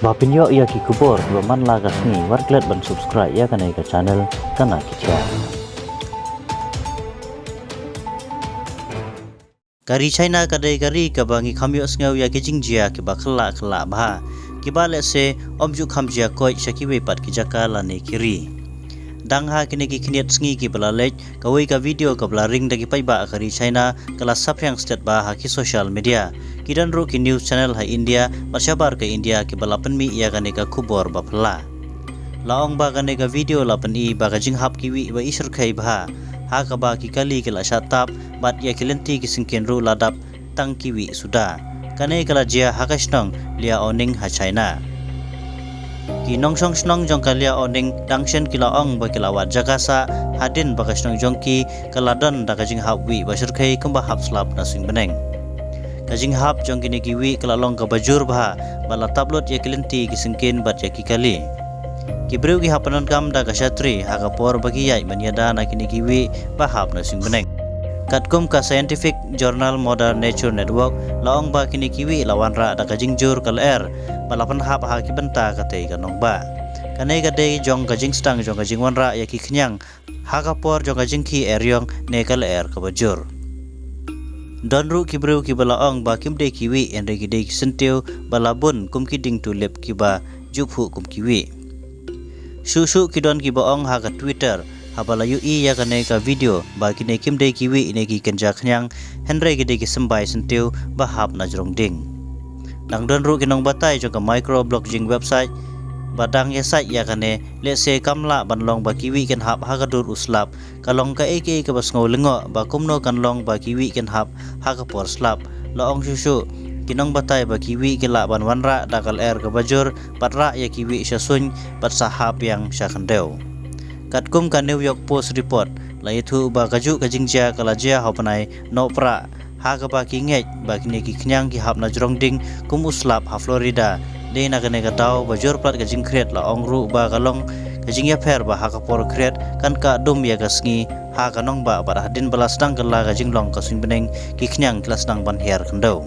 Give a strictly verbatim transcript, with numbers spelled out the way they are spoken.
Ba pynïoh ïa ki khubor kiba man la ka sngi, wat klet ban subscribe ïa kane ka channel Kana Ki Jia. Ka ri China ka dei ka ri kaba ngi kham ïohsngew ïa ki jingjia kiba khlak khlak bha, kiba lehse ym ju kham jia koit sha kiwei pat ki jaka lane ki ri. Dang ha kine ki khyndiat sngi kiba la leit, kawei ka video kaba la ring da ki paidbah ka ri China ka la saphriang stet bha ha ki social media. Ki don ruh ki news channel ha India bad shabar ka India kiba la pynmih ïa kane ka khubor ba phylla. La ong ba kane ka video la pyni ba ka jinghap kiwei ba i shyrkhei bha, ha kaba ki kali ki la shah tap bad ïa ki lynti ki syngkien ruh la dap tang kiwei suda. Kane ka la jia ha ka shnong Liaoning ha China. Ki nongshong shnong jong ka Liaoning dang shen ki la ong ba ki la wad jaka sah hadien ba ka shnong jong ki ka la don da ka jinghap wei ba shyrkhei kumba hap slap na suiñ bneng. Ka jinghap jong kine kiwei ka la long kaba jur bha, ba la tap lut ïa ki lynti ki syngkien bad ïa ki kali. Ki briew ki hap pyndonkam da ka shatri ha ka por ba ki ïaid ban ïada na kine kiwei ba hap na suiñ bneng. Katkum ka scientific journal Modern Nature Network la ong ba kine kiwei la wanrah da ka jingjur ka lyer ba la pynhap ha ki bynta katei ka nongbah. Kane ka dei jong ka jingsdang jong ka jingwanrah ïa ki khñiang ha ka por jong ka jingkhih eriong ne ka lyer kaba jur. Don ruh ki briew kiba la ong ba kim dei kiwei, hynrei ki dei ki syntiew ba la bun kum ki dieng tulip kiba ju phuh kum kiwei. Shuh shuh ki don kiba ong ha ka Twitter haba la ïohi ïa kane ka video ba kine kim dei kiwei ne ki kynja khñiang, hynrei ki dei ki symbai syntiew ba hap na jrong dieng. Dang don ruh ki nongbatai jong ka microblogging website ba dang ïasaid ïa kane, lehse kam lah ban long ba kiwei kin hap ha ka dur u slap, ka long kaei kaei kaba sngew lyngngoh ba kumno kan long ba kiwei kin hap ha ka por slap. La ong shuh shuh ki nongbatai ba kiwei ki lah ban wanrah da ka lyer kaba jur bad rah ïa kiwei sha suiñ bad sa hap biang sha khyndew. Katkum ka New York Post report, la ïathuh ba kajuh ka jingjia ka la jia ha u bnai Nohprah, ha kaba ki ngeit ba kine ki khñiang ki hap na jrong dieng kum u slap ha Florida. Dei na kane ka daw ba jur palat ka jingkhriat, la ong ruh ba ka long ka jingïapher ba ha ka por khriat kan kah dum ïa ka sngi ha ka nongbah bad hadien ba la sdang kylla ka jinglong ka suiñ bneng, ki khñiang ki la sdang ban hiar khyndew.